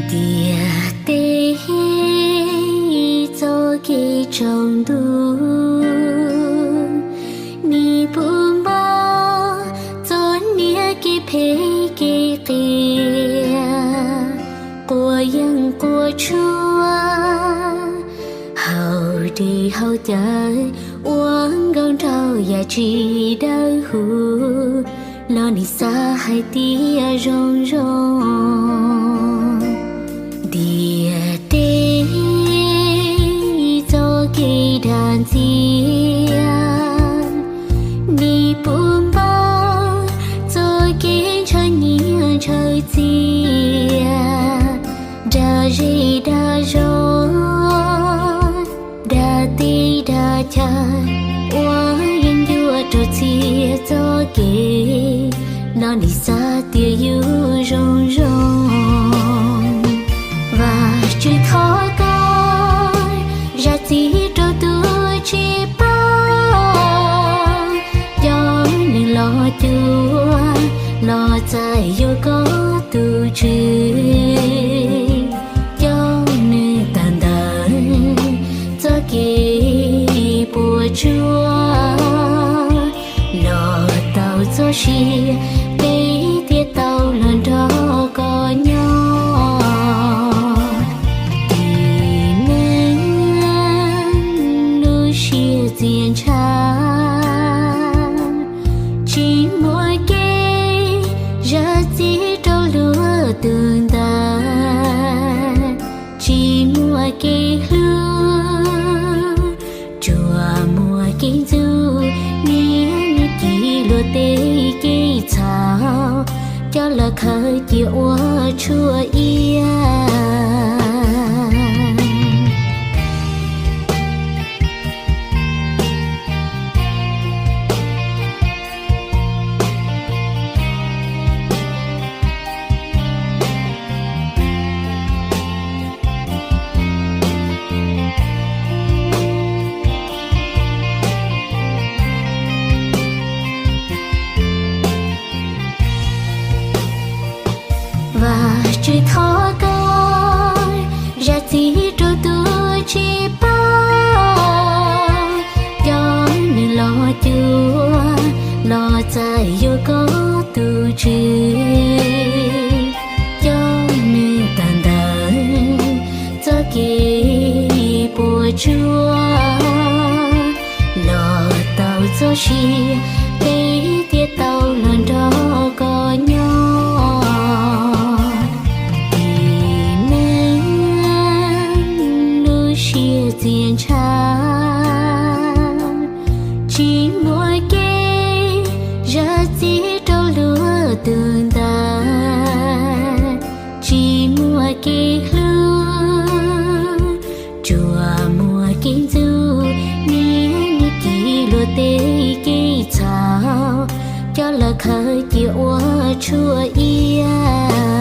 Tiag teb txoj kev tsaus ntuj, nim pub npau txoj niag kev phem kev qias, quas yeeb quas tshuaj, haus dej haus cawv ua nkauj nraug yam tsis dawb huv, los nim xav hais tias zoo zoo. Tiag teb txoj kev dag ntxias, nim pub npau txoj kev ntshaw nyiaj ntshaw txiaj, dag zej dag zos, dag teb dag chaw, ua yeeb ncuab rau txhia txoj kev, los nim xav tias yus zoo zoo. Vajtswv thov koj zam txim rau tus tsis paub, coj nws los cuag, los txais yuav koj tus tswv, coj nws tawm ntawm txoj kev puas tsuaj, los tau txoj sia peb thiaj tau los nrog koj nyob. Tib neeg lub siab txias ntshav, tsis muaj kev zam txim rau luag tus ntawd, tsis muaj kev hlub, tsuas muaj kev ntxub, niaj hnub ci luag tej kev txhaum, coj los khaws cia ua tshuaj iab. Vajtswv thov koj zam txim rau tus tsis paub, coj nws los cuag, los txais yuav koj tus tswv, coj nws tawm ntawm txoj kev puas tsuaj, los tau txoj sia peb thiaj tau los nrog koj nyob. Tib neeg lub siab txias ntshav, tsis muaj kev zam txim rau luag tus ntawd, tsis muaj kev hlub, tsuas muaj kev ntxub, niaj hnub ci luag tej kev txhaum, coj los khaws cia ua tshuaj iab.